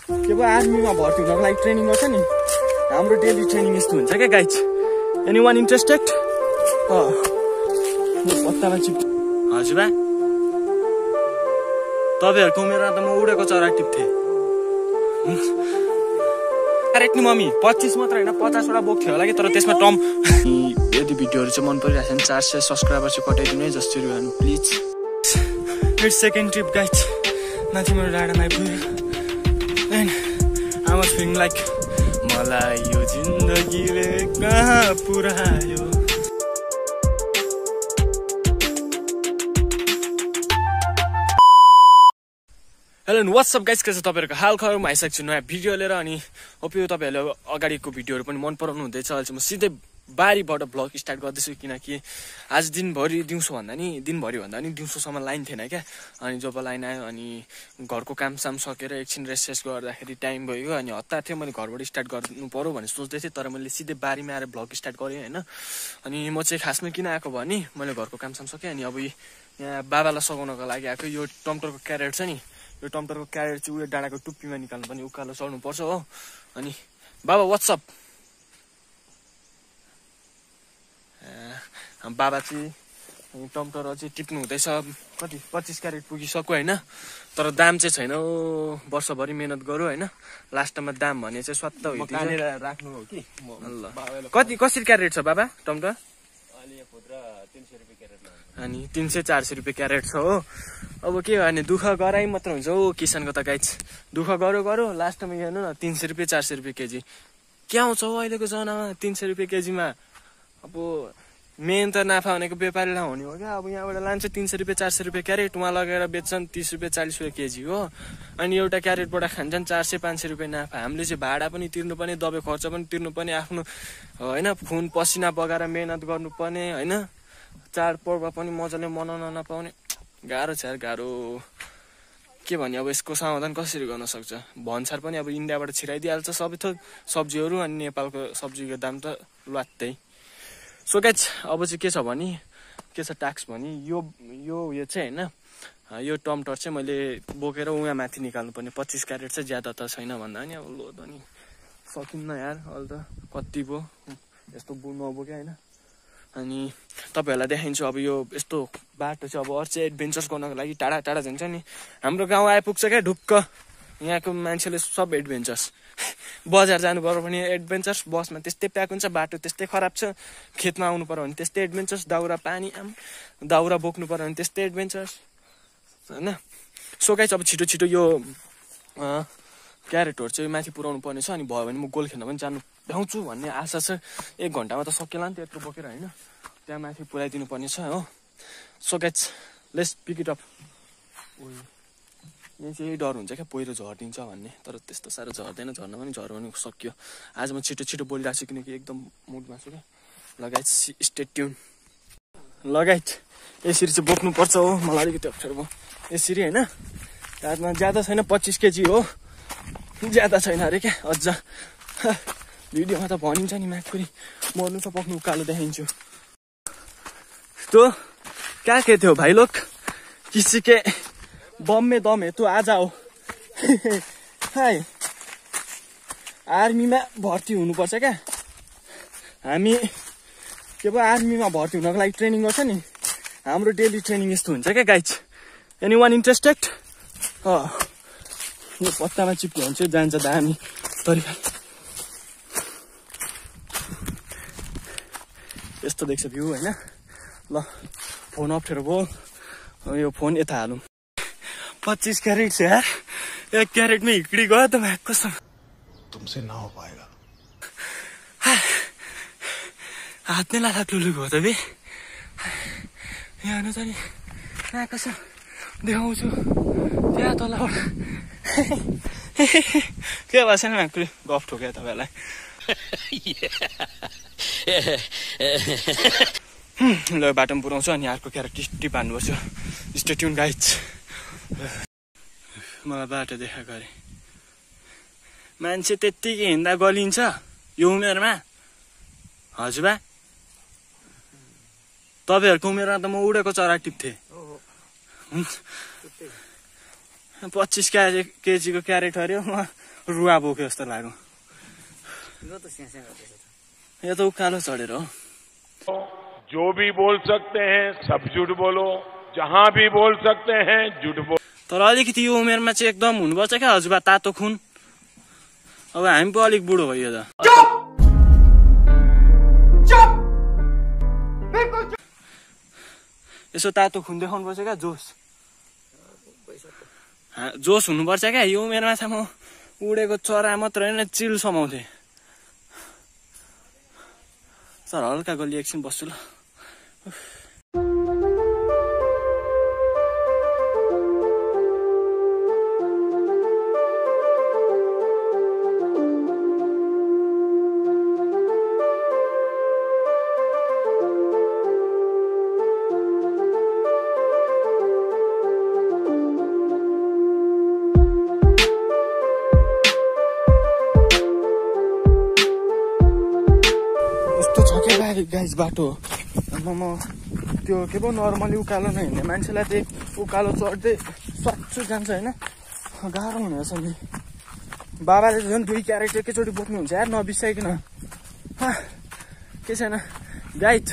के पो आर्मीमा भर्ती हुनको लागि ट्रेनिङ गर्छ नि हाम्रो डेली ट्रेनिङ यस्तो हुन्छ क्या गाइज एनीवन इन्ट्रेस्टेड पत्तामा चिप हजुर बा तपाईहरुको उमेरमा त म उडेको चरा टिप्थे करेक्ट नि मम्मी 25 मात्र हैन 50 वटा बोक थियो होला कि तर त्यसमा टम यदि भिडियोहरु चाहिँ मन परिरहेछ भने 400 सब्स्क्राइबर चाहिँ कटाइदिनु है जसरी भए please it's second trip guys माथि मेरो डाँडामा आइपुग्यो and I was feeling like मलाई यो जिन्दगीले कहाँ पुर्यायो हेलो व्हाट्सअप गाइस के छ तपाईहरुको हाल खबरमा आइसकेको छु नयाँ भिडियो लिएर अनि होप यो तपाईहरुले अगाडिको भिडियोहरु पनि मन पराउनु हुँदैछ अहिले चाहिँ म सिधै बारीबाट ब्लग स्टार्ट गर्दैछु किनकि आज दिनभरि दिउँसो भन्दा नि दिउँसोसम्म लाइन थिएन क्या अनि जब लाइन आयो अनि घरको कामसाम सकेर एकछिन रेस्ट गर्दाखेरि टाइम भयो अनि हतार थियो मैले घरबाट स्टार्ट गर्नु पर्यो भनेर सोच्दै थिएँ तर मैले सिधै बारीमा आएर ब्लग स्टार्ट गरेँ हैन अनि म चाहिँ खासमा किन आएको भने मैले घरको कामसाम सकेँ अनि अब यहाँ बाबालाई सघाउनको लागि आएको यो टमटरको क्यारेट छ नि यो टमटरको क्यारेट चाहिँ उयो डाँडाको टुप्पीमा निकाल्नु पनि उकालो चढ्नु पर्छ हो अनि बाबा व्हाट्सअप बाबा चाहिँ टमटर चाहिँ टिप्नु हुँदैछ कति 25 क्यारेट पुगिसक्यो हैन तर दाम चाहिँ छैन वर्षभरि मेहनत गरौ हैन लास्टमा दाम भने चाहिँ स्वात्त होइन राख्नु हो कि कति कसरी क्यारेट छ बाबा टमटर अलि यो खुद्रा 300 रुपैयाँ क्यारेट अनि 300-400 रुपैयाँ क्यारेट छ हो अब के गर्ने दुःख गराइ मात्र हुन्छ हो किसानको त गाइज दुःख गरो लास्टमा हेर्नु न 300 रुपैयाँ 400 रुपैयाँ केजी के आउँछ हो अहिलेको जमानामा 300 रुपैयाँ केजीमा अब मेन त नाफा भनेको व्यापारीलाई हुने हो क्या अब यहाँबाट लान्छ 300 रुपैयाँ 400 रुपैयाँ क्यारेट उहाँ लगेर बेच्छन् 30 रुपैयाँ 40 रुपैयाँ केजी हो अनि एउटा क्यारेटबाट खान्छन् 400-500 रुपैयाँ नाफा हामीले चाहिँ भाडा पनि तिर्नुपर्ने दबाई खर्च पनि तिर्नुपर्ने आफ्नो होइन खुन पसिना बगाएर मेहनत गर्नुपर्ने होइन चाडपर्व पनि मजाले मनाउन नपाउने गाह्रो छ यार गाह्रो के भन्ने अब यसको समाधान कसरी गर्न सक्छ भन्सार पनि अब इन्डियाबाट छिराइदिइहाल्छ सबै थोक सब्जीहरू अनि नेपालको सब्जीको दाम त ल्वात्तै सो गाइज अब चाहिँ के छ भने के छ टास्क भने यो चाहिँ हैन यो टमटर चाहिँ मैले बोकेर उहाँ माथि निकाल्नु पर्ने 25 क्यारेट चाहिँ ज्यादा त छैन भन्दा नि अब लो त नि सकिन्न यार अहिले त कति भयो यस्तो नबोके हैन अनि तपाईहरुलाई देखाइन्छु अब यो यस्तो बाटो चाहिँ अब अर्चे एडभेन्चर्स गर्नको लागि टाढा टाढा जान्छ नि हाम्रो गाउँ आइपुग्छ क्या ढुक्क यहाँको मान्छेले सब एडभेन्चर्स बजार जानु पर्यो भने एडभेन्चर्स बसमा त्यस्तै प्याक हुन्छ बाटो त्यस्तै खराब छ खेतमा आउनु पर्यो भने त्यस्तै एडभेन्चर्स दाउरा पानी दाउरा बोक्नु पर्यो भने त्यस्तै एडभेन्चर्स हैन सो गाइस अब छिटो छिटो यो क्यारेटहरु चाहिँ माथि पुर्याउनु पर्ने छ अनि भयो भने म गोल खेल्न पनि जानु भ्याउँछु भन्ने आशा छ 1 घण्टामा त सकिएला नि त्यत्रो बोकेर हैन त्यहाँ माथि पुर्याइदिनु पर्ने छ हो so guys let's pick it up यहाँ चाहिँ डर हुन्छ क्या पहिरो झर्दिन्छ भन्ने तर त्यस्तो साह्रो झर्दैन झर्न पनि झर्यो भने सक्यो आज म छिटो छिटो बोलिरहेको छु किनकि एकदम मुडमा छु क्या लगायत स्टे ट्युन लगायत यसरी चाहिँ बोक्नुपर्छ हो मलाई अलिकति अप्ठ्यारो भयो यसरी होइन त्यसमा ज्यादा छैन 25 केजी हो ज्यादा छैन अरे क्या अझ भिडियोमा त भनिन्छ नि माथि मर्नु त पक्नु उकालो देखाइन्छु तो क्या कहते हो भाइ लोग किसी के बम में दम है तो आ जाओ हाय आर्मीमा भर्ती हुनुपर्छ क्या हामी के पो आर्मीमा भर्ती हुनको लागि ट्रेनिङ गर्छ नि हाम्रो डेली ट्रेनिङ यस्तो हुन्छ क्या गाइज एनीवन इन्ट्रेस्टेड यो पत्तामा चिप्क्यो भने चाहिँ जान्छ दामी तरिका यस्तो देख्छ भ्यू हैन ल फोन अप्ठ्यारो भयो यो फोन यता हालौँ 25 कैरेट से यार 1 कैरेट में हिकड़ी गया तो मैं कसम तुमसे ना हो पाएगा हाथ में लाला लुलु गयो त बे यहाँ न जानी ना कसम देखाउँछु त्यहाँ तलबाट के भएछ नि माक्री गफ ठोके तपाईहरुलाई ल बाटोमा पुऱ्याउँछु अनि अर्को क्यारेट टिप हान्नुपर्छ स्टे ट्युन गाइज मलाई बाटो देखा गरे मान्छे त्यत्तिकै हिँड्दा गलिन्छ यो उमेरमा हजुर बा तपाईहरुको उमेरमा त म उडेको चरा टिप्थे 25 केजीको क्यारेट हऱ्यो म रुवा बोक्यो जस्तो लाग्यो यो त उकालो चढेर हो जो भी बोल सकते हैं सब झूठ बोलो जहां भी बोल सकते हैं झूठ बोलो तर अलिकति यो उमेरमा चाहिँ एकदम हुनुपर्छ क्या हजुरबा तातो खुन अब हामी पो अलिक बुढो भयो त यसो तातो खुन देखाउनु पर्छ क्या जोस हुनुपर्छ क्या यो उमेरमा चाहिँ म उडेको चरा मात्र होइन चिल समाउँथे सर हल्का गली एकछिन बस्छु ल गाइस बाटो म त्यो के पो नर्मली उकालो नै हिँड्ने मान्छेलाई चाहिँ उकालो चढ्दै स्वाच्छु जान्छ होइन गाह्रो हुनेछ नि बाबाले झन् 2 क्यारेट एकैचोटि बोक्नुहुन्छ यार नबिसाइकन के छैन गाइड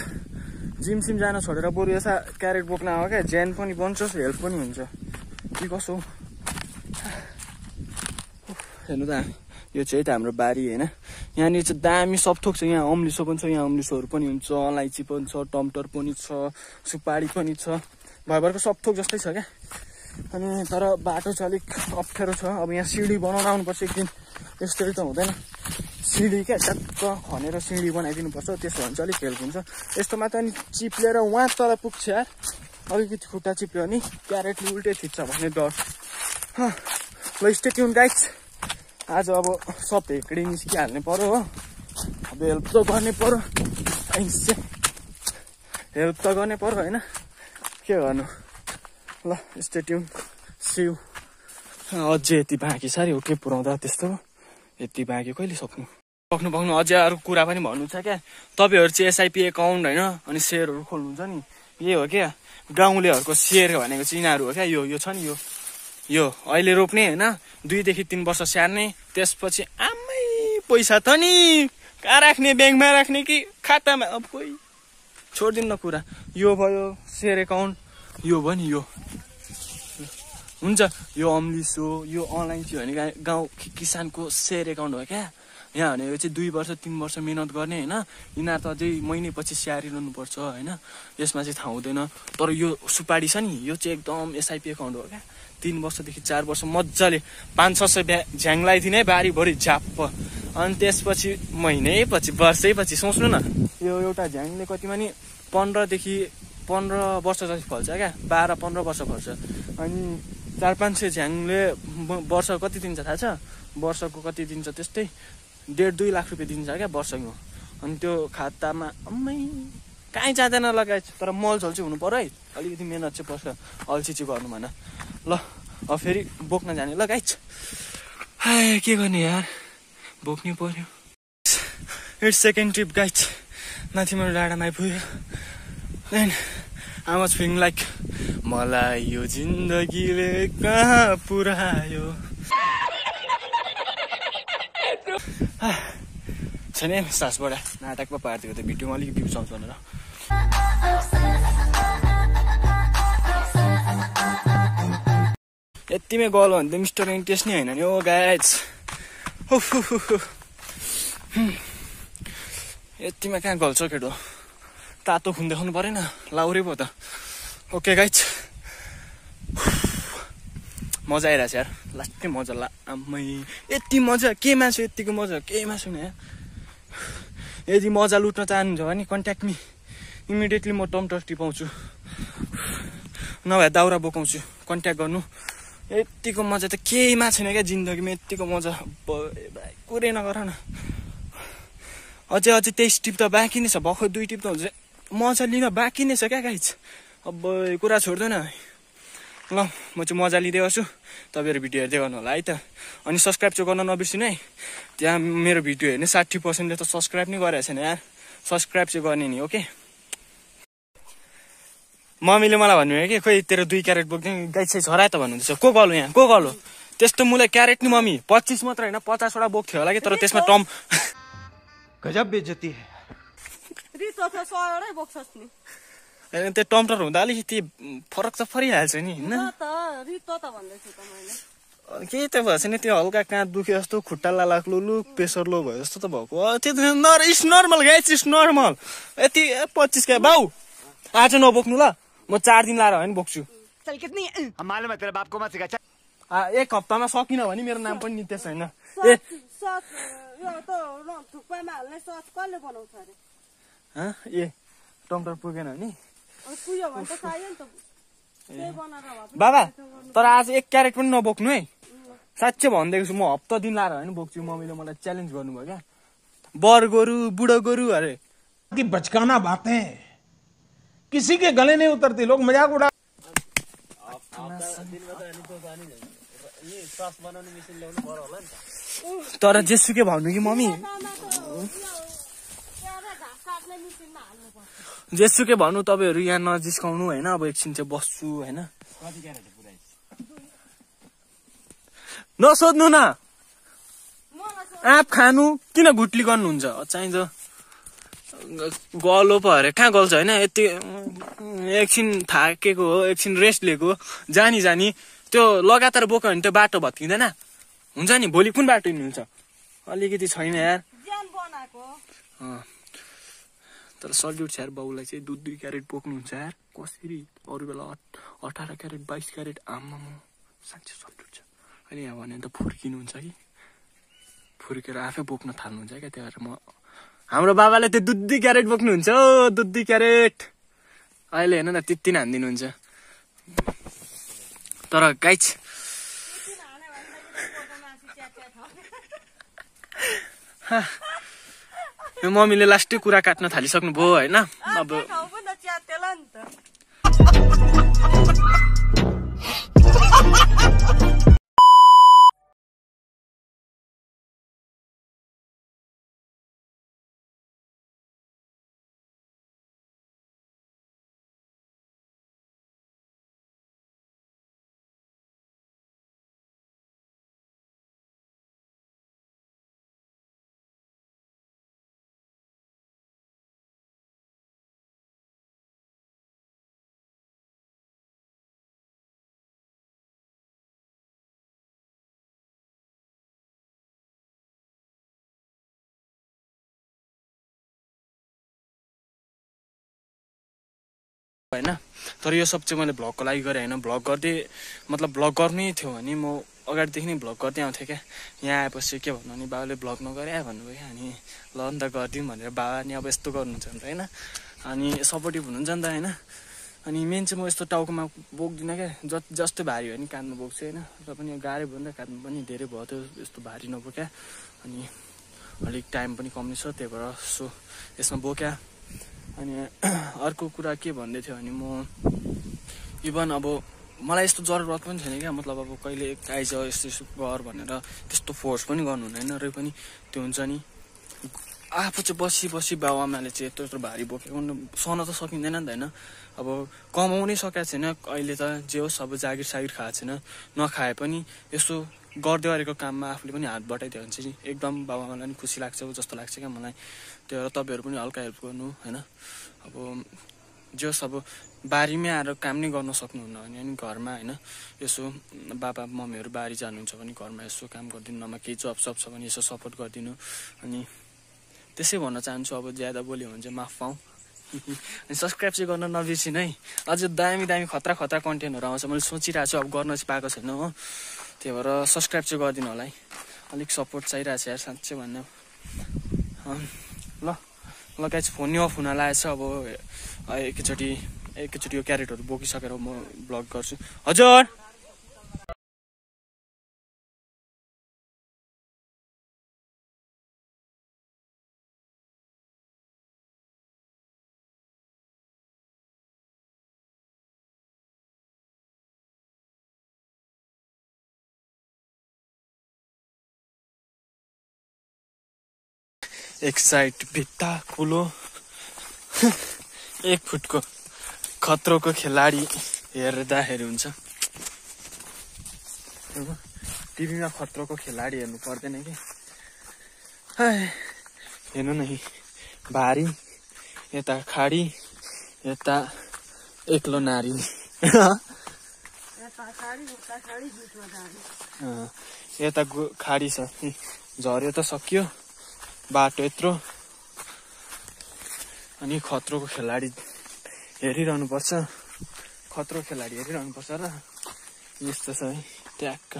जिम जान छोडेर बरु यसो क्यारेट बोक्न आयो क्या ज्यान पनि बन्छोस् हेल्प पनि हुन्छ के कसो हेर्नु त यो चाहिँ त हाम्रो बारी होइन यहाँनिर चाहिँ दामी सब थोक छ यहाँ अम्लिसो पनि छ यहाँ अम्लिसोहरू पनि हुन्छ अलैँची पनि छ टमाटर पनि छ सुपारी पनि छ भरभरको सब थोक जस्तै छ क्या अनि तर बाटो चाहिँ अलिक अप्ठ्यारो छ अब यहाँ सिँढी बनाउन आउनुपर्छ एक दिन यस्तरी त हुँदैन सिँढी क्या टक्क खनेर सिँढी बनाइदिनुपर्छ त्यसो भने चाहिँ अलिक हेल्प हुन्छ यस्तोमा त अनि चिप्लेर वहाँ तल पुग्छ यार अलिकति खुट्टा चिप्ल्यो भने क्यारेटले उल्टै थिच्छ भन्ने डर ल स्टे ट्युन गाइड्स आज अब सब हेक्डी निस्किहाल्ने पर्यो हो अब हेल्प त गर्ने पर्यो हेल्प त गर्ने पर्यो होइन के गर्नु ल स्टे ट्युन सिउ अझै यति बाँकी साह्रै हो के पुऱ्याउँदा त्यस्तो यति बाँकी कहिले सक्नु अझै अरू कुरा पनि भन्नु छ क्या तपाईँहरू चाहिँ एसआइपी एकाउन्ट होइन अनि सेयरहरू खोल्नुहुन्छ नि यही हो क्या गाउँलेहरूको सेयर भनेको चाहिँ यिनीहरू हो क्या यो छ नि यो अहिले रोप्ने होइन 2 देखि 3 वर्ष स्याहार्ने त्यसपछि आमै पैसा त नि कहाँ राख्ने ब्याङ्कमा राख्ने कि खातामा अब कोही छोडिदिनु न कुरा यो भयो सेयर एकाउन्ट यो भयो नि यो हुन्छ यो अम्लिसो यो अलैँची भने गाउँ किसानको सेयर एकाउन्ट हो क्या यहाँ भनेको चाहिँ 2 वर्ष 3 वर्ष मिहिनेत गर्ने होइन यिनीहरू त अझै महिनैपछि स्याहारिरहनु पर्छ होइन यसमा चाहिँ थाहा हुँदैन तर यो सुपारी छ नि यो चाहिँ एकदम एसआइपी एकाउन्ट हो क्या 3 वर्षदेखि 4 वर्ष मजाले 500-600 झ्याङ लगाइदिने बारीभरि झाप्प अनि त्यसपछि महिनैपछि वर्षैपछि सोच्नु न यो एउटा झ्याङले कतिमा नि 15 वर्ष जति फल्छ क्या 12-15 वर्ष फल्छ अनि 400-500 झ्याङले वर्ष कति दिन्छ थाहा छ वर्षको कति दिन्छ त्यस्तै 1.5-2 लाख रुपियाँ दिन्छ क्या वर्षको अनि त्यो खातामा अम्मै कहीँ जाँदैन लगाएछ तर मलझल चाहिँ हुनु पर्यो है अलिकति मेहनत चाहिँ पर्छ अल्छी चाहिँ गर्नु भएन ल अब फेरि बोक्न जाने ल गाइज के गर्ने यार बोक्नै पर्यो इट्स सेकेन्ड ट्रिप गाइज माथि मेरो डाँडामा आइपुग्यो then I was feeling like मलाई यो जिन्दगीले कहाँ पुर्यायो छैन सासबाट नाटकमा पारिदिएको त भिडियोमा अलिक भ्युज आउँछ भनेर यतिमै गल भने त मिस्टर इन्ट्रेस्ट नै होइन नि हो गाइज यतिमा कहाँ गल्छ केटो तातो खुन देखाउनु परेन लाउरे पो त ओके गाइज मजा आइरहेछ यार लास्टै मजा आम्मै यति मजा केमा छु यतिको मजा केहीमा छु नि यदि मजा लुट्न चाहनुहुन्छ भने कन्ट्याक्ट मी इमिडिएटली म टमटर टिपाउँछु नभए दाउरा बोकाउँछु कन्ट्याक्ट गर्नु यतिको मजा त केहीमा छैन क्या जिन्दगीमा यतिको मजा कुरै नगर न अझै त्यही टिप त बाँकी नै छ भर्खर 2 टिप त हुन्छ मजा लिन बाँकी नै छ क्या गाइज अब कुरा छोड्दैन ल म चाहिँ मजा लिँदै गर्छु तपाईँहरू भिडियो हेर्दै गर्नु होला है त अनि सब्सक्राइब चाहिँ गर्न नबिर्सिनु है त्यहाँ मेरो भिडियो हेर्ने 60%ले त सब्सक्राइब नै गरेको छैन यार सब्सक्राइब चाहिँ गर्ने नि ओके मम्मीले मलाई भन्नुभयो कि खोइ तेरो 2 क्यारेट बोक्दैन गाई चाहिँ झराए त भन्नुहुन्छ को गलो यहाँ को गलो त्यस्तो मुले क्यारेट नि मम्मी 25 मात्र हैन 50 वटा बोक्थ्यो होला कि तर त्यसमा टम गजब बेइज्जती है रितो त 100 वटै बोक्छस् नि हैन त्यो टमटर हुँदा अलिकति फरक त परिहाल्छ नि हैन त रितो त भन्दैछु त मैले के त भएछ नि त्यो हल्का काँध दुखे जस्तो खुट्टा लालाक्लो लुक प्रेसर लो भयो जस्तो त भएको त्यो it's normal guys it's normal यति 25 का बाउ आज नबोक्नु ल म 4 दिन लाएर हैन बोक्छु चल कितनी मालूम है तेरे बाप को मत सिखा एक हप्तामा सकिन भने मेरो नाम पनि नितेश हैन ए सस यो त थुक्पामा हाल्ने सस कसले बनाउँछ अरे ए टमटर पुगेन नि पुग्यो भने त चाहियो नि त त्यही बनाएर भए बाबा तर आज 1 क्यारेट पनि नबोक्नु है साच्चै भन्दैछु छु म हप्ता दिन लाएर हैन बोक्छु मम्मीले मलाई च्यालेन्ज गर्नुभयो क्या बर गोरु बुढो गोरु अरे की बचकाना बातें किसी के गले नहीं उतरती लोग मजाक उड़ा तर जेसुकै भन्नु कि मम्मी जेसुकै भन्नु तपाईहरु यहाँ नजिस्काउनु हैन अब एकछिन चाहिँ बस्छु हैन नसोध्नु न आँप खानु किन गुटली गर्नुहुन्छ चाहिन्छ गलो पो अरे कहाँ गल्छ हैन यति एकछिन थाकेको हो एकछिन रेस्ट लिएको जानी जानी त्यो लगातार बोक्यो भने त्यो बाटो भत्किँदैन हुन्छ नि भोलि कुन बाटो हिँड्नुहुन्छ अलिकति छैन यार ज्यान बनाको तर सल्युट यार बाउलाई चाहिँ 2 क्यारेट बोक्नुहुन्छ यार कसरी अरु बेला 18 क्यारेट 22 क्यारेट आम्मामा साँच्चै सल्युट छ अहिले यहाँ भने त फुर्किनुहुन्छ कि फुर्केर आफै बोक्न थाल्नुहुन्छ क्या त्यही भएर म हाम्रो बाबाले त्यो 2 क्यारेट बोक्नुहुन्छ ओ 2 क्यारेट अहिले हेर्नु न त्यति हान्दिनुहुन्छ तर गाइस यो मम्मीले लास्टै कुरा काट्न थालिसक्नु भयो हैन अब खाउ पनि त च्यातेला नि त हैन तर यो सब चाहिँ मैले भ्लगको लागि गरे हैन भ्लग गर्दै मतलब भ्लग गर्नै थियो भने म अगाडिदेखि नै भ्लग गर्दै आउँथे क्या यहाँ आएपछि के भन्नु नि बाबाले भ्लग नगरे भन्नुभयो क्या अनि ल अन्त गरिदिउँ भनेर बाबा नि अब यस्तो गर्नुहुन्छ नि त हैन अनि सपोर्टिभ हुनुहुन्छ नि त हैन अनि मेन चाहिँ म यस्तो टाउकोमा बोक्दिनँ क्या जस्तो भारी हो नि काँधमा बोक्छु हैन र पनि गाह्रो भयो नि त काँधमा पनि धेरै भयो त्यो यस्तो भारी नबोक्या अनि अलिक टाइम पनि कम छ त्यही भएर सो यसमा बोक्या अनि अर्को कुरा के भन्दै थियो भने म इभन अब मलाई यस्तो जरुरत पनि छैन क्या मतलब अब कहिले आइज यस्तो गर भनेर त्यस्तो फोर्स पनि गर्नु हुँदैन र पनि त्यो हुन्छ नि आफू चाहिँ बसी बाबुआमाले चाहिँ यत्रो भारी बोकेको सहन त सकिँदैन नि त हैन अब कमाउनै सकेको छैन अहिले त जे होस् अब जागिर सागिर खाएको छैन नखाए पनि यसो गर्दै गरेको काममा आफूले पनि हात बटाइदियो भने चाहिँ एकदम बाबुआमालाई पनि खुसी लाग्छ जस्तो लाग्छ क्या मलाई त्यही भएर तपाईँहरू पनि हल्का हेल्प गर्नु हैन अब जे होस् अब बारीमै आएर काम नै गर्न सक्नुहुन्न भने अनि घरमा हैन यसो बाबा मम्मीहरू बारी जानुहुन्छ भने घरमा यसो काम गरिदिनु नमा केही जब सब छ भने यसो सपोर्ट गरिदिनु अनि त्यसै भन्न चाहन्छु अब ज्यादा बोल्यो भने चाहिँ माफ पाऊँ अनि सब्सक्राइब चाहिँ गर्न नबिर्सिनु है अझ दामी खतरा कन्टेन्टहरू आउँछ मैले सोचिरहेको छु अब गर्न चाहिँ पाएको छैन हो त्यही भएर सब्सक्राइब चाहिँ गरिदिनु होला है अलिक सपोर्ट चाहिरहेको छ यार साँच्चै भन्दा ल गाइस फोन नि अफ हुन लागेछ अब एकैचोटि यो क्यारेटहरू बोकिसकेर म भ्लग गर्छु हजुर एक साइड भित्ता कुलो 1 फुटको खतरोको खेलाडी हेर्दाखेरि हुन्छ। टिभीमा खतरोको खेलाडी हेर्नु पर्दैन कि। हेर्नु न, भारी यता खाडी यता एक्लो नारी। यता खाडी छ, झर्यो त सक्यो बाटो यत्रो। अनि खतरोको खेलाडी हेरिरहनु पर्छ, खतरो खेलाडी हेरिरहनु पर्छ र यस्तो छ है। ट्याक्क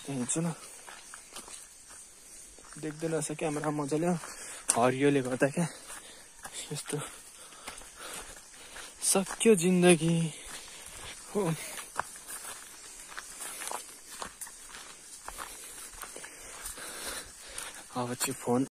हेर्छु न, देख्दैन रहेछ क्यामेरा मजाले, हरियोले गर्दा क्या। यस्तो सक्यो जिन्दगी हो। अब चाहिँ फोन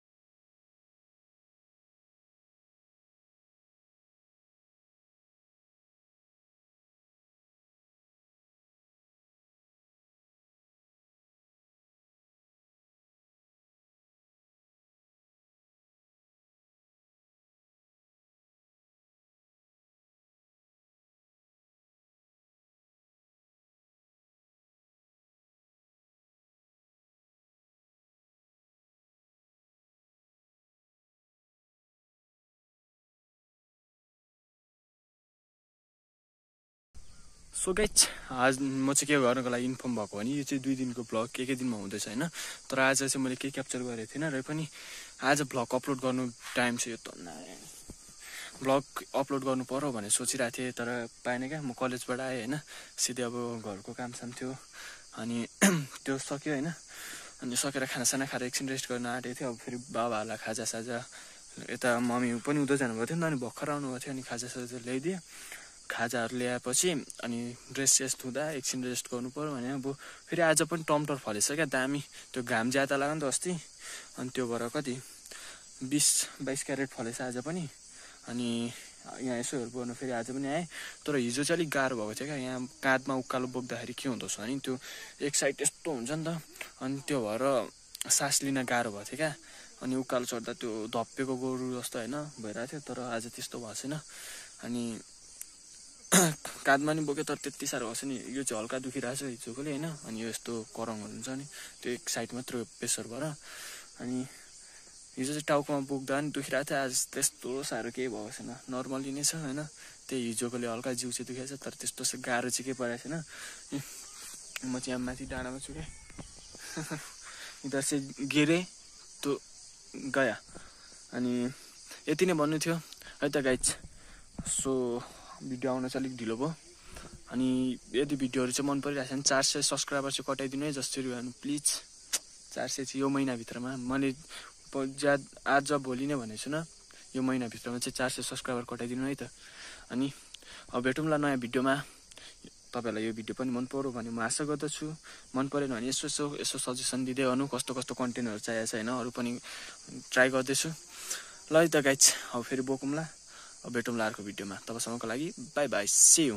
सो गाइज आज म चाहिँ के गर्नको लागि इन्फर्म भएको भने यो चाहिँ 2 दिनको ब्लग एकै दिनमा हुँदैछ होइन। तर आज चाहिँ मैले केही क्याप्चर गरेको थिइनँ र पनि आज ब्लग अपलोड गर्नु टाइम चाहिँ यो त ब्लग अपलोड गर्नु पर्यो भनेर सोचिरहेको थिएँ, तर पाएन क्या। म कलेजबाट आएँ होइन, सिधै अब घरको कामसाम थियो अनि त्यो सक्यो होइन। अनि सकेर खानासाना खाएर एकछिन रेस्ट गर्न आँटेको थियो। अब फेरि बाबाहरूलाई खाजासाजा, यता मम्मी पनि उधर जानुभएको थियो नि त, अनि भर्खर आउनुभएको थियो। अनि खाजासाजा ल्याइदियो, खाजाहरू ल्याएपछि अनि ड्रेस धुँदा एकछिन रेस्ट गर्नु पर्यो भने अब फेरि आज पनि टमटर फलेछ क्या दामी। त्यो घाम ज्यादा लाग्यो नि त अस्ति, अनि त्यो भएर कति 20-22 क्यारेट फलेछ आज पनि। अनि यहाँ यसो हेर्नु फेरि आज पनि आएँ, तर हिजो चाहिँ अलिक गाह्रो भएको थियो क्या। यहाँ काँधमा उकालो बोक्दाखेरि के हुँदो रहेछ भने त्यो एक साइड यस्तो हुन्छ नि त, अनि त्यो भएर सास लिन गाह्रो भएको थियो क्या। अनि उकालो चढ्दा त्यो धप्पेको गोरु जस्तो होइन भइरहेको थियो, तर आज त्यस्तो भएको छैन। अनि काँधमा नि बोक्यो तर त्यति साह्रो भएको छैन। यो चाहिँ हल्का दुखिरहेको छ हिजोकोले होइन। अनि यो यस्तो करङहरू हुन्छ नि, त्यो एक साइड मात्र प्रेसर भएर। अनि हिजो चाहिँ टाउकोमा बोक्दा पनि दुखिरहेको थियो, आज त्यस्तो साह्रो केही भएको छैन, नर्मली नै छ होइन। त्यही हिजोकोले हल्का जिउ चाहिँ दुखेको छ, तर त्यस्तो गाह्रो चाहिँ केही परेको छैन। म चाहिँ यहाँ माथि डाँडामा छु क्या। इधर चाहिँ गिरे त्यो गया। अनि यति नै भन्नु थियो है त गाइज। सो भिडियो आउन चाहिँ अलिक ढिलो भयो। अनि यदि भिडियोहरू चाहिँ मन परिरहेको छ भने 400 सब्सक्राइबर चाहिँ कटाइदिनु है जसरी भए पनि प्लिज। 400 चाहिँ यो महिनाभित्रमा, मैले आज भोलि नै भनेको छु न, यो महिनाभित्रमा चाहिँ 400 सब्सक्राइबर कटाइदिनु है त। अनि अब भेटौँला नयाँ भिडियोमा। तपाईँहरूलाई यो भिडियो पनि मन पर्यो भने म आशा गर्दछु। मन परेन भने यसो सजेसन दिँदै गर्नु, कस्तो कस्तो कन्टेन्टहरू चाहिएको छ होइन, अरू पनि ट्राई गर्दैछु। ल है त गाइज, अब फेरि बोकौँला, अब भेटौँला अर्को भिडियोमा। तबसम्मको लागि बाई बाई, सी यू।